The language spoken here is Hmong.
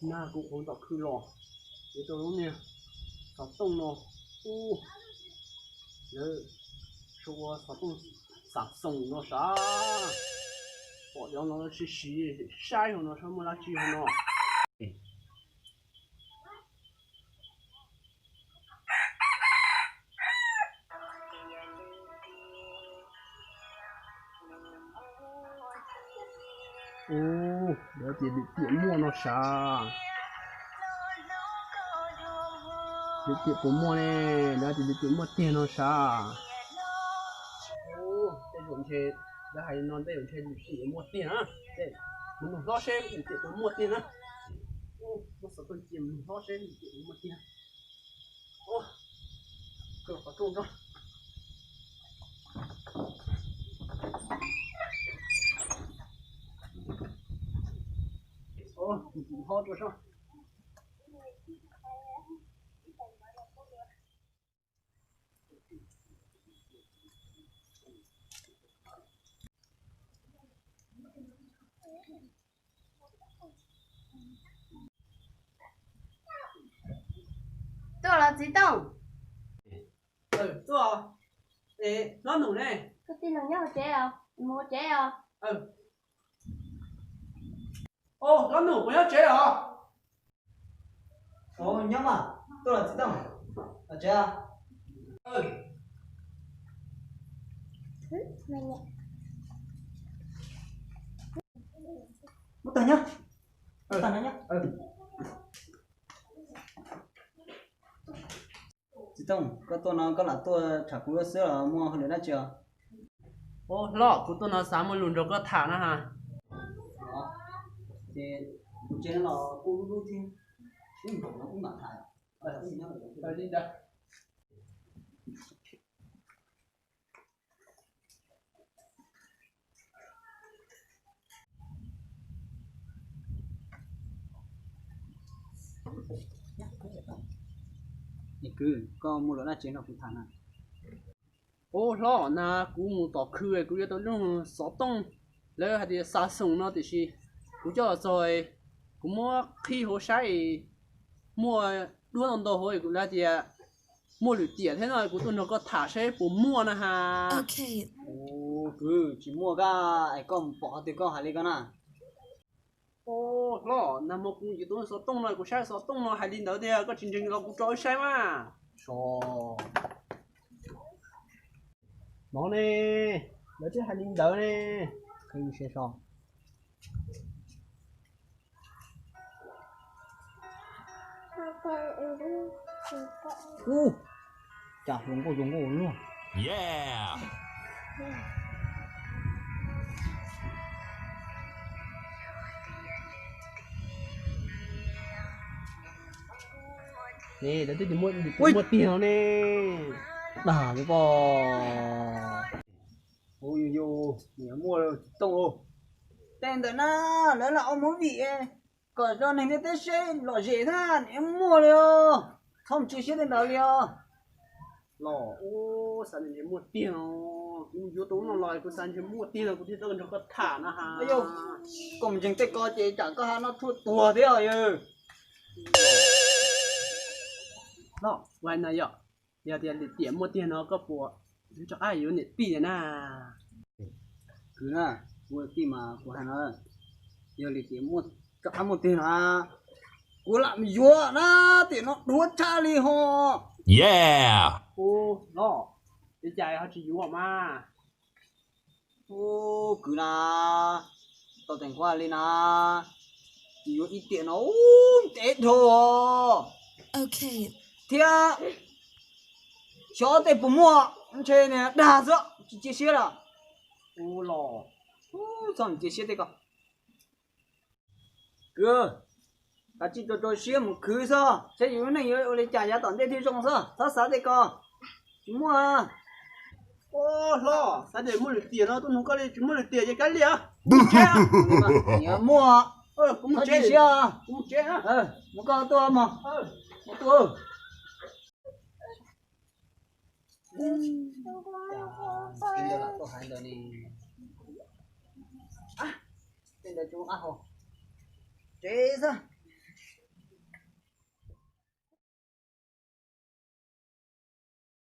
Nag kuv qhuav tom khw los, yuav tau lub niag xov tooj no, ub, lawv sau ua xov tooj Samsung no sav, pom cov no siv siv saib hauv no saib muaj dab tsi hauv no. Ub, lawv tias lwm tiam muaj no sav. Lwm tiam puas muaj ne? Lawv tias lwm tiam muaj tiag no sav. Tej zaum ntshe lawv hais no tej zaum ntshe lwm tiam muaj tiag na. Mus nug hlob seb lwm tiam puas muaj tiag na. Muab xov tooj cia mus nug hlob seb lwm tiam puas muaj tiag. Ua, koj los qhov rooj tso. Ua, mus nug hlob tso seb. Tuaj los txiv Tooj? Tuaj. Es hlob Num ne? Koj tij laug nyob hauv tsev os, mus hauv tsev os. Hlob Num puas nyob tsev os? Nyob mas, tuaj los txiv Tooj, los tsev. Muab tag nyob. Tag no nyob. Txiv Tooj, koj tuaj no koj lam tuaj tham kuv xwb los muaj hauj lwm dab tsi os? Ub hlob, kuv tuaj no xav muaj lus nrog koj tham na has. Ces kuv tsev no los kuj dub dub thiab, wb mam tham. Li ntawd. Kwv, koj muaj lus dab tsi nrog kuv tham na? Ub hlob, na kuv mus tom khw kuv yuav tau lub xov tooj, lawv hais tias Samsung no tiam sis kuv coj los txog, kuv muab qhib hauv saib, muaj duab ntau ntau hauv, kuv lawv tias muaj lwm tiam thiab no, kuv tuaj nrog koj tham saib puas muaj na has. Kwv, tsis muaj kab es koj mus pom qhov twg koj hais li ko na. Ub hlob, nag hmo kuv yuav tus xov tooj no, kuv saib xov tooj no hais li ntawd tiag, koj tsis ntseeg los kuv tso wb saib mas. No ne, lawv twb hais li ntawd ne. Ub, cas zoo nkauj zoo nkauj luaj. Ne, lawv twb muaj tiag no ne. Dag li pog. Ub, yus yus niam muaj tsis tooj. Tej ntawm na, lawv lam ua movie kom zoo neeg ntiaj teb saib lom zem thiab, niam muaj li os. Txhob mus txiav siab tej ntawd li os. Los ub, xav tias ntshe muaj tiag no, kuv yuav tus no los kuv xav ntshe muaj tiag no kuv thiaj tau nrog koj tham no ha. Koj mus ntseeg tej ko ces tsam koj haj noj tshuaj tuag thiab os yawg. Los ua no yom, yog tias lwm tiam muaj tiag no koj puas yuav rov qab yuav niam tij na? Kwv na, kuv tij mas kuv hais no, yog lwm tiam muaj rov qab muaj tiag na, kuv lam yuav na, tiam no dhuav tshaj li ho. Ub los, li cas ho tsis yuav mas? Ub kwv na, tau teem kuv li na, yuav ib tiam no ub ntev dhau thiab. Xyov tej puas muaj, ntshe niag dag xwb tsis cia siab lawm. Ub los, txhob cia siab tej ko. Kwv, kav tsij rau rau siab mus khwv xwb, saib yus lub neej yuav ua li cas yav tom ntej thiaj zoo xwb, txhob xav tej ko. Tsis muaj. Ub hlob, xav tias muaj lwm tiam no tuaj nug koj li tsis muaj lwm tiam ces kav liam. Muaj. Kuv mus tsev, kuv mus tsev. Mus koj tuaj mog. Mus tuaj. Tej ntawd lam tuaj hais ntawd ne. Tej ntawd tsis muaj qab hau. tsev xwb.